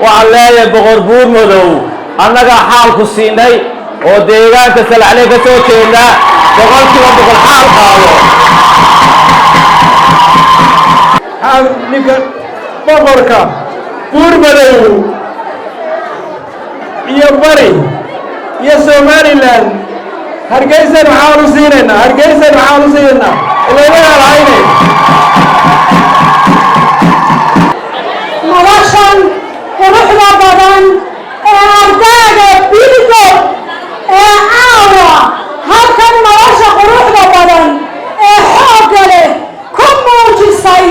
Waxaan leeyahay, Boqor Buurmadow, annagaa xaalku siinay oo deegaanka Salaxley ka soo jeednaa. 100% xaal qaado. Ninka boqorka Buurmadow iyo Bari iyo Somaliland, Hargeysan maxaanu siinaynaa? Hargeysan maxaanu siinaynaa? Ilayna lahaynay. Noloshan quruxda badan ee ardaaga Bilgo ee caawa halkan nolosha quruxda badan ee xoogga leh ku muujisay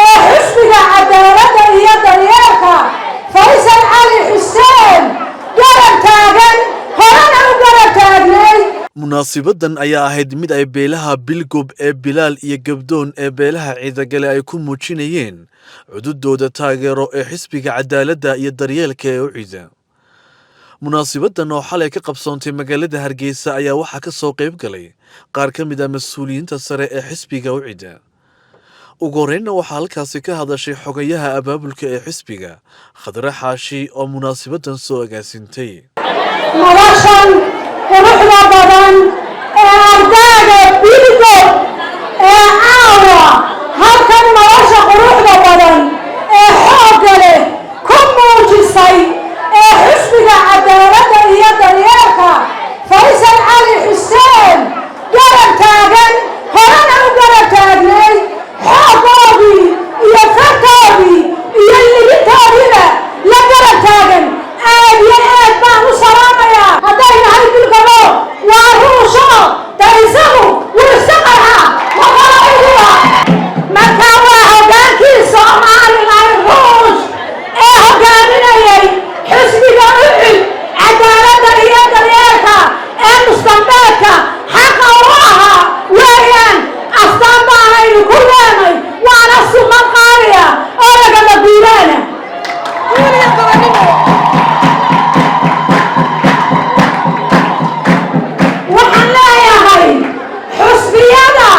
ee Xisbiga Cadaaladda iyo Daryeelka Faysal Cali Xuseen garab taagan, horena u garab taagnay. Munaasibadan ayaa ahayd mid ay beelaha Bilgob ee Bilaal iyo Gabdoon ee beelaha Ciidagale ay ku muujinayeen cududooda taageero ee Xisbiga Cadaaladda iyo Daryeelka ee UCIDA. Munaasibadan oo xalay ka qabsoontay magaalada Hargeysa ayaa waxaa ka soo qayb galay qaar ka mid ah mas-uuliyiinta sare ee xisbiga UCIDA. Ugu horreynna waxaa halkaasi ka hadashay xogayaha abaabulka ee xisbiga, Khadre Xaashi, oo munaasibadan soo agaasintay. Noloshan quruxda badan ee ardaaga Bilgo ee caawa halkan nolosha quruxda badan ee xoogga leh ku muujisay ee Xisbiga Cadaaladda iyo Daryeelka Faysal Cali Xuseen garab taagan, horena u garab taagnay, xooggoodii iyo fartoodii iyo libintoodiiba la garab taagan, aad iyo aad baan u salaamayaa. Hadday nahay Bilgabo, waa ruusho da isagu wuu iska qarxaa maqala. Markaa waa hoggaankii Somalilan ruush ee hogaaminayay xisbiga UCID, Cadaaladda iyo Daryeelka, ee mustambeedka xaqa u ahaa weeyaan. Astaan baanaynu ku leenay, waana sumad qaaliya oo lagama guuraana. Waxaan leeyahay xusbiyada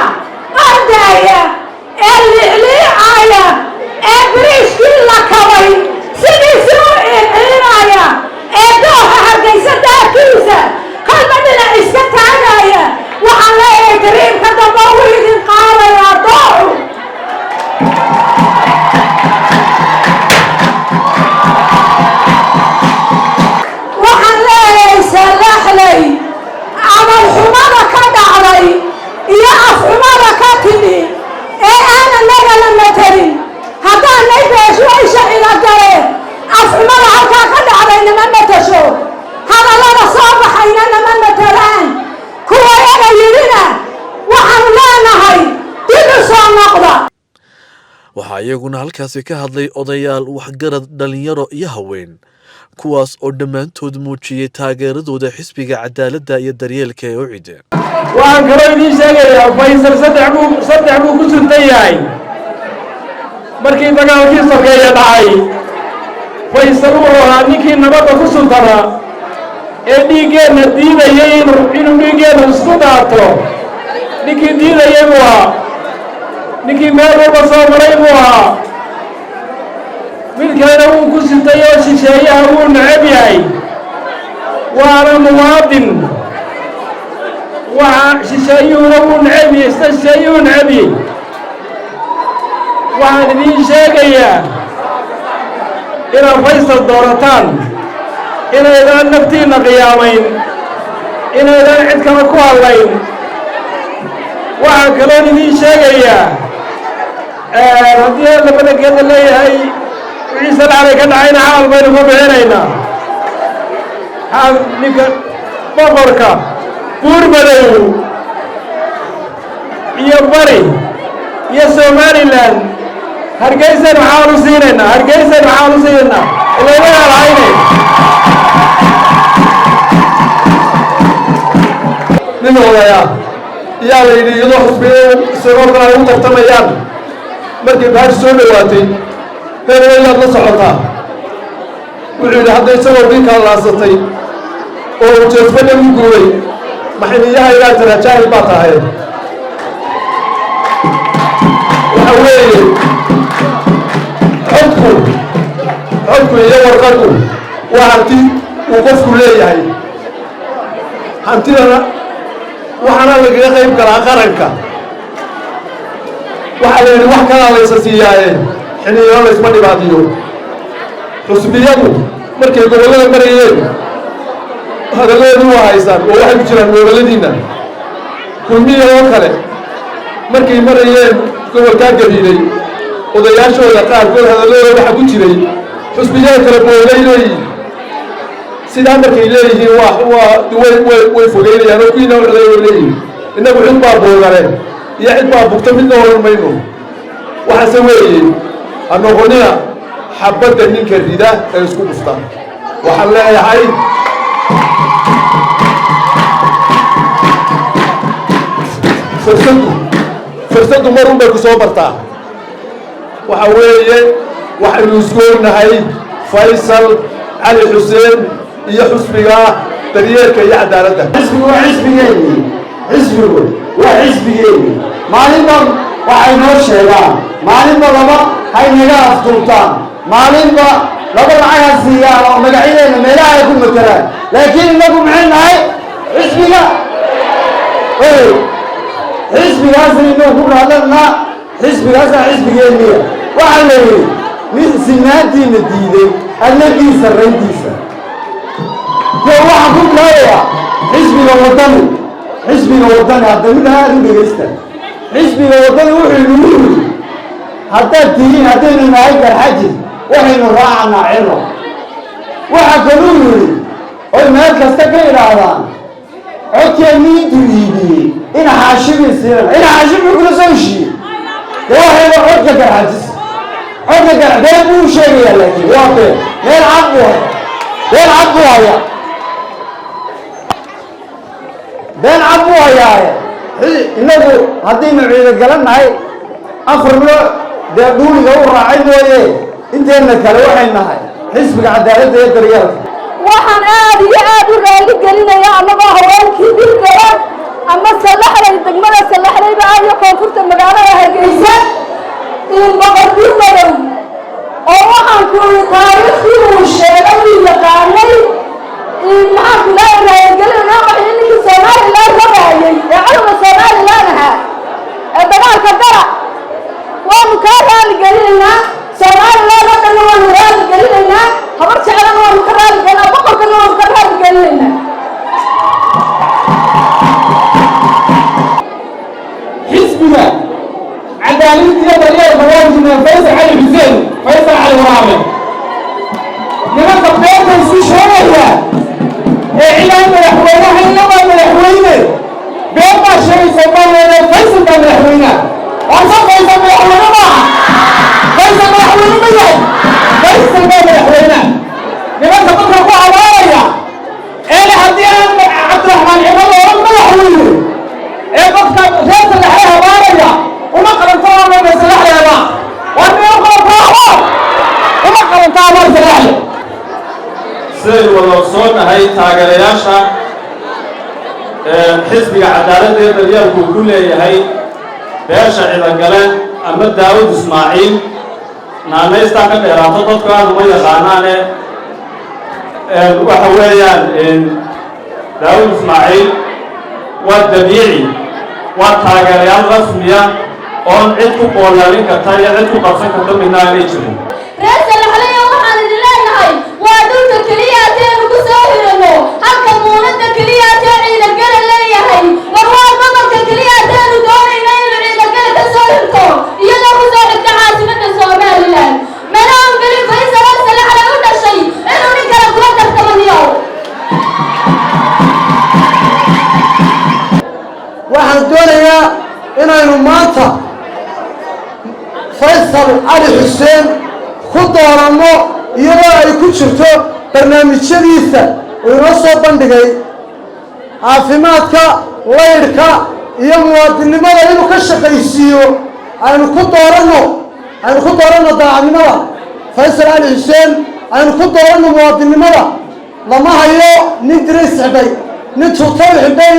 ordaya ee liicliicaya ee biriishkii la kabay sidiisi u ciirciiraya ee dooxa Hargaysa daarkiisa kolba dhinac iska taagaya, waxaan leeyahay tariibka dambe uu idin qaadayaa dooxu. Waxaan leeyahay Salaxley, camalxumada ka dhacday iyo afxumada ka timi ee aan annaga la matelin haddaanay beeshuaysha cilagale, afxumada halkaa ka dhacday nama matasho, hadallada soo baxayna nama matelaan. Kuwa ega yidhina waxaanu leenahay dib u soo noqda. Waxaa iyaguna halkaasi ka hadlay odayaal, waxgarad, dhalinyaro iyo haween, kuwaas oo dhammaantood muujiyey taageeradooda Xisbiga Cadaaladda iyo Daryeelka ee UCIDA. Waxaan kaloo idiin sheegayaa, Faysal saddex buu ku suntan yahay. Markii dagaalkii sokeeye dhacay, Faysal wuxuu ahaa ninkii nabadda ku suntanaa ee dhiiggeenna diidayay inuu dhiiggeenna isku daato. Ninkii diidayay buu ahaa, ninkii meel walba soo maray buu ahaa. Mid kalena wuu ku sintay oo shisheeyaha wuu necab yahay, waana muwaadin. Waxa shisheeyuhuna wuu necab yahay, isna shisheeyuhu necab yahay. Waxaan idiin sheegayaa inaad Faysal doorataan, inaydaan naftiinna qiyaamayn, inaydaan cid kale ku hadlayn. Waxaan kaloon idiin sheegayaa, haddii alla badankeeda leeyahay, wixii Salaclay ka dhacayna xaal baynu ka bixinaynaa. Xaal ninka boqorka Buurmadow iyo Bari iyo Somaliland, Hargeysan maxaanu siinaynaa? Hargeysan maxaanu siinaynaa? Ilayna lahaynay. Nin odaya iyaa la yidhi, iyadoo xusbiyada isagoo kale ay u tartamayaan, markii baashi soo dhowaatay, "Hebel, yaad la socotaa?" Wuxuu yidhi, "Hadda isagoo diinkaa laasatay oo uu jeesfadha u guuray, maxiniyahaygaa tira jaahil baa tahay." Waxa weeye, codku iyo warqaddu. Siyaasaddu waa hanti uu qofku leeyahay, hantidana waxaana lagaga qayb galaa qaranka. Waxaa la yidhi wax kalaa laysa siiyaaye, xiniyo laysma dhibaatiyo. Xusbiyadu markay gobollada marayeen hadalladoodii waa haysaan oo waxay ku jiraan gobolladiinna. Kulmiya oo kale markay marayeen gobolkaa Gabiiley, odayaashooda qaarkood hadalladooda waxaa ku jiray xusbiyada kale boogay leeyihin. Sidaa markay leeyihiin waa way way way fogeynayaan oo kuwiina waxday way leeyihiin. Innagu cid baa boogale iyo cid baa bugta midna oran mayno. Waxaase weeye, ha noqonina xabadda ninka rida ee isku dhufta. Waxaan leeyahay fursaddu marun bay ku soo bartaa. Waxa weeye, waxaynu isgoognahay Faysal Cali Xuseen iyo xusbiga Daryeelka iyo Cadaaladda. Xisbigu waa xisbigeennii, xisbigu waa xisbigeennii. Maalinba waxay noo sheegaan, maalinba laba haynaga afduubtaan, maalinba laba lacag ha siiyaan oo magacyadeenna meelaha ay ku matalaan, laakiin innagu maxay nahay? Xisbiga xisbigaasna inagu ku raadlanaa, xisbigaasaa xisbigeenniya. Waxaa la yidhi mid sinaantiina diiday adnagiisa sarrayntiisa ko. Waxaan ku bilaabayaa xisbiga Waddani. Xisbiga Waddani hadda mid aada u dhegaysta. Xisbiga Waddani wuxuu inagu yidhi, haddaad tihiin, haddaynu nahay Garxajis, waxaynu raacanaa Ciro. Waxaa kaluu yidhi oy meel kasta ka idhaahdaan, codkeennii intuu iibiyey ina xaashimii siinan, ina xaashimii kula soo heshiiyey. Dee waxayba codka Garxajis, codka gar been buu u sheegayaa, laakiin waa been. Meel cad buu haya, been cad buu hayaa, been cad buu hayaaye. Innagu haddaynu ciido galannahay, afar milo dee dhuuliga u raacay mooye, inteenna kale waxay nahay xisbiga Cadaaladda iyo Daryeelka. Waxaan aad iyo aad u raali gelinayaa annagoo haweenkii Bilgala ama Salaxlay, degmada Salaxlayba ah iyo koonfurta magaalada Hargeysa, in Boqor Buurmadow oo waxaan ku ii taariikhdii uu sheegay uu yaqaanay in maxaan ku leeyahay raaligelinaya waxay ninkii Somaliland rabaayay ee cadowga Somaliland ahaa ee dagaalka gara. Waanu kaa raali gelinaynaa, Somaliland oo dhanna waanu raali gelinaynaa, Habar Jeclana waanu ka raali gelinaa, boqorkana waanu ka raali gelinaynaa. Xisbiga Cadaaladda iyo Daryeelka waa jirnaa. Faysal Cali Xuseen, Faysal Cali Waraabe, nimanka beenta isu sheegaya ee cilaan madaxweynaha inabaa madaxweyne, been baa sheegaysa baa leedahay. Faysal baa madaxweynaha warsa. Faysal madaxweyne maaha, Faysal madaxweyne ma yahay, Faysal baa madaxweynaha. Nimanka dadka ku habaaraya ee le haddii aan Cabdiraxmaan Ciro loola madaxweyne ee dadka reer Salaxle habaaraya, uma qalanto oo Salaxleeba waa meel qalanto, habaar uma qalanto, habaar Salaxle. Sidaynu wada ogsoonnahay, taageerayaasha xisbiga Cadaaladda iyo Daryeelku ku leeyahay beesha Cidagale ama Daawud Ismaaciil, naanaystaa ka dheeraato dadku aad uma yaqaanaane, waxa weeyaan Daawud Ismaaciil waa dabiici, waa taageerayaal rasmiya oon cid ku qoolaalin karta iyo cid ku qabsan karta midna aanay jirin. Reer Salaxlaya, waxaan idin leenahay waa dhulka keliya haddaynu ku soo hirano, halka muunadda keliya haddee Ciidagala leeyahay. War waa gobolka keliya haddaynu doonayno inuu Ciidagala ka soo hirto, iyadoo ku soo xigta caasimadda Somaliland. Mana ogelin Faysal oo Salaxle u dhashay inuu nin kale kula tartamaniyo. Waxaan doonayaa inaynu maanta Faysal Cali Xuseen ku dooranno, iyadoo ay ku jirto barnaamijyadiisa uu inoo soo bandhigay caafimaadka, laydhka iyo muwaadinnimada inuu ka shaqaysiiyo. Aynu ku dooranno, aynu ku dooranno daacadnimada Faysal Cali Xuseen, aynu ku dooranno muwaadinnimada. Lama hayo nin dirays xidhay, nin tuutaw xidhay,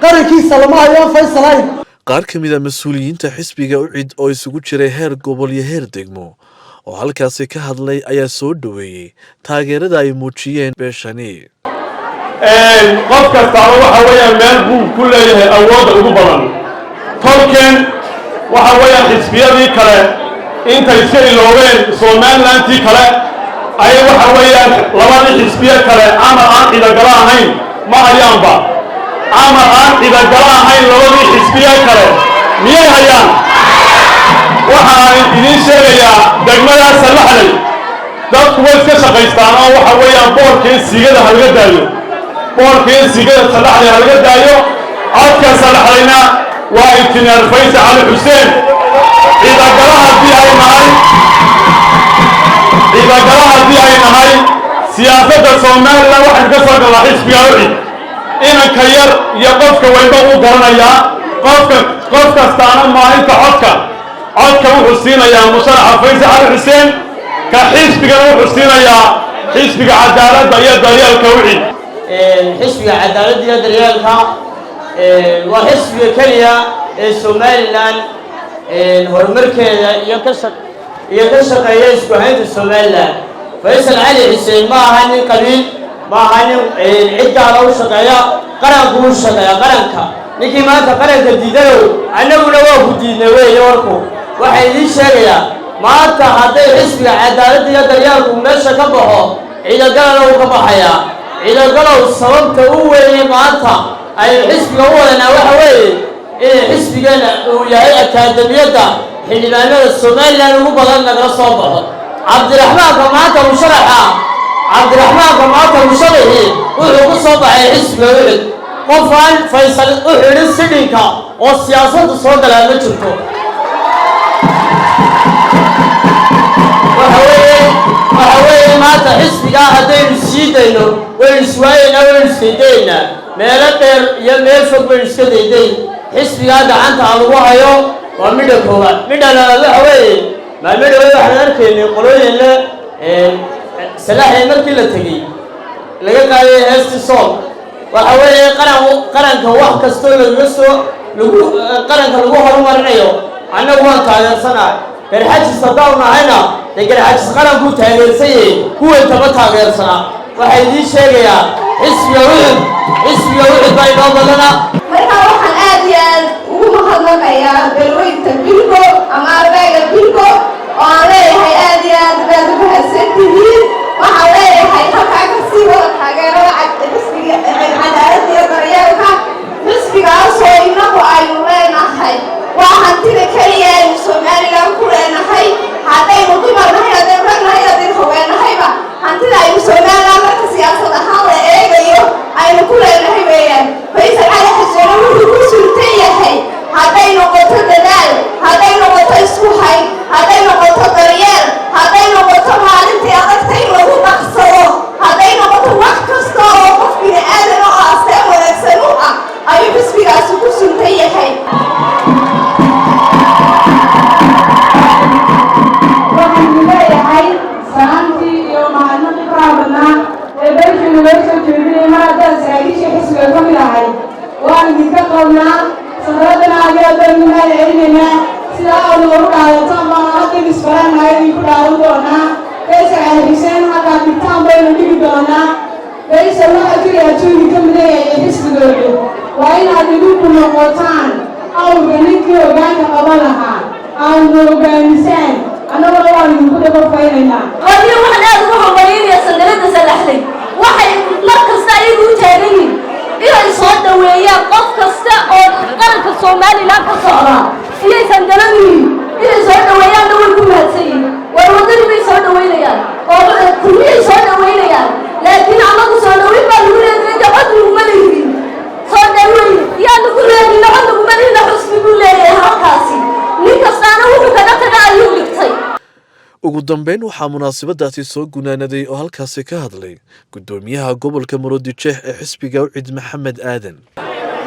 qarankiisa lama hayo Faysal hayn. Qaar ka mid a mas-uuliyiinta xisbiga UCID oo isugu jiray heer gobol iyo heer degmo Oo halkaasi ka hadlay ayaa soo dhoweeyey taageerada ay muujiyeen beeshani. Qof kastaaba waxa weeyaan meel buu ku leeyahay awoodda ugu badan. Tolkien waxa weeyaan xisbiyadii kale intay iska iloobeen Somalilantii kale ayay waxa weeyaan labadii xisbiye kale camal aan Ciidagalo ahayn ma hayaanba. Camal aan Ciidagalo ahayn labadii xisbiye kale miyay hayaan? Waxaan idiin sheegayaa, degmadaa Sallaxley dadku way iska shaqaystaan oo waxa weeyaan boorka in siigada halaga daayo, boorka in siigada Sallaxley halaga daayo. Codka Sallaxleyna waa Injineer Faysal Cali Xuseen. Ciidagala haddii ay nahay, Ciidagala haddii ay nahay, siyaasadda Somaliland waxaynu ka soo galnaa xisbiga UCID. Inanka yar iyo qofka weynba uu garanayaa. Qofka, qof kastaana maalinta codka wuxuu siinayaa musharaxa Faysal Cali Xuseen, ka xisbigana wuxuu siinayaa Xisbiga Cadaaladda iyo Daryeelka UCID. Xisbiga Cadaaladda iyo Daryeelka waa xisbiga keliya ee Somaliland horumarkeeda iyo ka shaqeeya isku haynta Somaliland. Faysal Cali Xuseen ma aha nin qabiil, ma aha nin cid gaara u shaqeeya, qaranku u shaqeeya. Qaranka ninkii maanta qaranka diidanow, annaguna waa ku diidnay weeye warku. Waxaan idiin sheegayaa, maanta hadday Xisbiga Cadaaladda iyo Daryeelku meesha ka baxo, Ciidagalana wuu ka baxayaa. Ciidagalow, sababta u weeye maanta aynu xisbiga u wadanaa waxa weeye inay xisbigeena uu yahay akaademiyadda xildhibaanada Somaliland ugu badan nagala soo baxo. Cabdiraxmaanka maanta musharaxa, Cabdiraxmaanka maanta musharaxii wuxuu ku soo baxay xisbiga UCID. Qof aan Faysal u xidhin sidhinka oo siyaasadda soo galaa ma jirto. Waxa weeye maanta xisbigaa haddaynu sii dayno, waynu iswaayaynaa, waynu isdaydaynaa, meelo dheer iyo meel fog baynu iska daydayn. Xisbigaa gacanta a lagu hayo waa midha koowaad. Midha labaad waxa weeye, maalmo dhaweyd waxaan arkaynay qolooyin le Salaxay markii la tegey laga qaadayay heestii sool. Waxa weeye qaran, qaranka wax kastoo lagaga soo lagu qaranka lagu horumarinayo annagu waan taageersanahay. Garxajis haddaanu nahayna, dee Garxajis qarankuu taageersan yahay, kuwantama taageersanaa. Waxaa idiin sheegayaa, xisbiga UCID, xisbiga UCID baa inoo badana. Marka waxaan aad iyo aad ugu mahadnaqayaa beelweynta Bilgo ama ardayga Bilgo, oo aan leeyahay aad iyo aad baad u mahadsan tihiin. Waxaan leeyahay halkaa ka sii wada taageerada xisbiga Cadaaladda iyo Daryeelka, xisbigaasoo innagu aynu leenahay. Waa hantida keliya aynu Somaliland ku leenahay. Haddaynu dumar nahay, haddaynu rag nahay, haddaynu hogeenahayba, hantida aynu Somaliland marka siyaasad ahaan la eegayo aynu ku leenahay weeyaan. Faysal Cali Xuseen wuxuu ku suntan yahay, hadday noqoto dadaal, hadday noqoto isku hayn, hadday noqoto daryeel, hadday noqoto maalintii adagta in lagu dhaqsado, hadday noqoto wax kasta oo qof bini aadan oo astaan wanaagsan u ah, ayuu xisbigaasi ku suntan yahay. Waxaynu leeyahay salaantii iyo mahadnaqii faraha badnaa ee beeshiina loo soo jeedinaya, mar haddaan saraakiisha xisbiga ka mid ahay, waan idinka qabnaa. Sanadadana aad baynu mahad celinaynaa. Sidaa aad noogu dhaadataan baan haddaynu isbaranahay idinku dhaadan doonaa. Faysal Cali Xuseen halkaa dhigtaan baynu dhigi doonaa. Faysal waxaa jira adduunka ka mid yahay xisbigoodu. Waa inaad idinku noqotaan awrka ninkii hoggaanka qaban lahaa, aadna hogaamisaan, annaguna waan idinku daba faynaynaa. Waliba waxaan aad ugu hambalyaynaya sandaladda Salaxley. Waxay mar kasta ayagu u taagan yihin inay soo dhoweeyaan qof kasta oo qaranka Somaliland ka socda iyay sandaladu yihiin. Inay soo dhoweeyaanna way ku mahadsan yihin. War Waddani bay soo dhoweynayaan oo Kulmiyay soo dhoweynayaan, laakiin annagu soo dhoweyn baa lagu leeyahay, cod laguma leeyihin. Soo dhoweyn yaa lagu leeyahay, cod laguma lehina. Xusbi buu leeyahay halkaasi, nin kastaana wuxuu kaga taga ayuu dhigtay. Ugu dambeyn waxaa munaasabadaasi soo gunaanaday oo halkaasi ka hadlay guddoomiyaha gobolka Maroodijeex ee xisbiga UCID, Maxamed Aadan.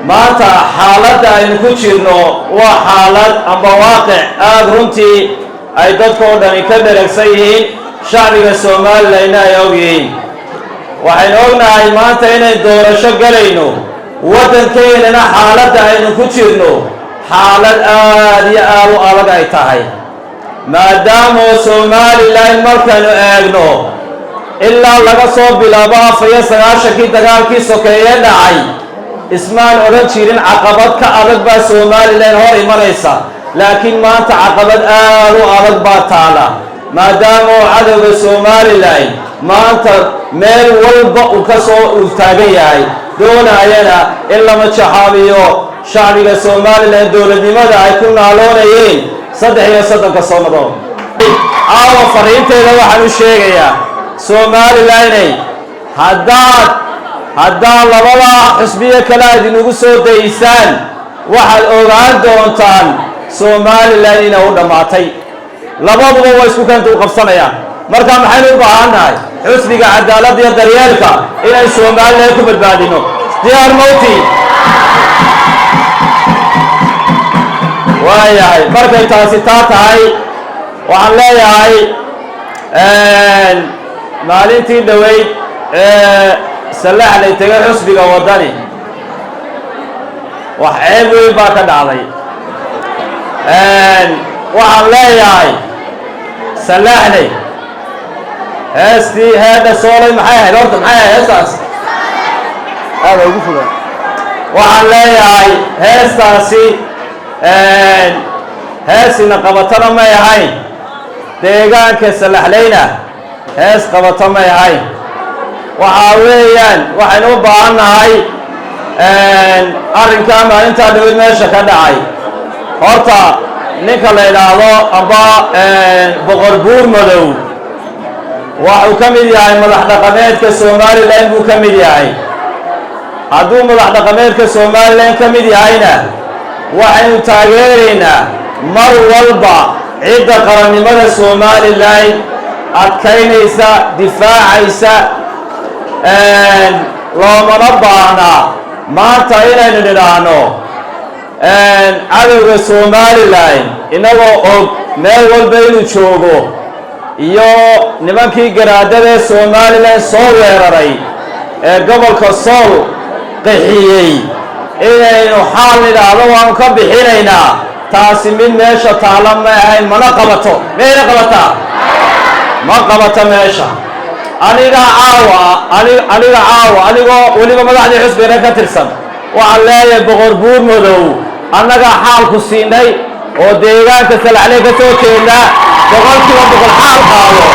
Maanta xaaladda aynu ku jirno waa xaalad amba waaqic aada runtii ay dadka oo dhani ka dheragsan yihiin, shacbiga Somalilandna ay og yihiin. Waxaynu ognahay maanta inayn doorasho galayno, waddankeennana xaaladda aynu ku jirno xaalad aada iyo aada u adag ay tahay. Maadaamoo Somalilan markaynu eegno, ilaa laga soo bilaabo 94-kii dagaalkii sokeeye dhacay, ismaan odhan jirin caqabad ka adag baa Somalilan hor imanaysa, laakiin maanta caqabad aad u adag baa taala, maadaama oo cadowga Somalilan maanta meel walba uu ka soo uu taagan yahay, doonayana in lama jaxaabiyo shacbiga Somalilan dowladnimada ay ku naaloonayeen 33-ka sannadood. Caawa fariinteeda waxaan u sheegayaa Somalilanay, haddaad labada xisbiyo kale aad inugu soo daysaan, waxaad ogaan doontaan Somalilan inay u dhammaatay. Labaduba waa isku keenta u qabsanayaan. Marka maxaynu u baahan nahay? Xisbiga Cadaaladda iyo Daryeelka inay Somalilan ku badbaadino. Diyaar mawti waayahay. Markay taasi taa tahay, waxaan leeyahay maalintii dhoweyd ee Sallaxlay tegay xusbiga Waddani, wax ceeb weyn baa ka dhacday. Waxaan leeyahay Sallaxley, heestii heedha soolay maxay ahayd horta? Maxay ahayd heestaas? Aada ugu fogaan. Waxaan leeyahay heestaasi heesina qabatona may ahayn, deegaanka Sallaxleyna hees qabato may ahayn. Waxaa weeyaan waxaynu u baahan nahay arrinkaa maalintaa dhawid meesha ka dhacay. Horta ninka la idhaahdo amba Boqor Buur Madow waxuu ka mid yahay madax dhaqameedka Somalilan buu ka mid yahay. Hadduu madax dhaqameedka Somalilan ka mid yahayna, waxaynu taageeraynaa mar walba cidda qarannimada Somalilan adkaynaysa, difaacaysa. Loomana baahnaa maanta inaynu nidhaahno cadowga Somalilan, inagoo og meel walba inuu joogo, iyo nimankii garaadada Somalilan soo weeraray ee gobolka Sool qixiyey, inaynu xaal nidhaahdo waanu ka bixinaynaa. Taasi mid meesha taala ma ahayn, mana qabato. Miyayna qabataa? Ma qabato meesha. Aniga caawa aniga caawa anigoo weliba madaxdii xusbigana ka tirsan, waxaan leeyahay Boqor Buur Madow, annagaa xaalku siinay oo deegaanka Salaxley ka soo jeednaa, 100% xaal qaado.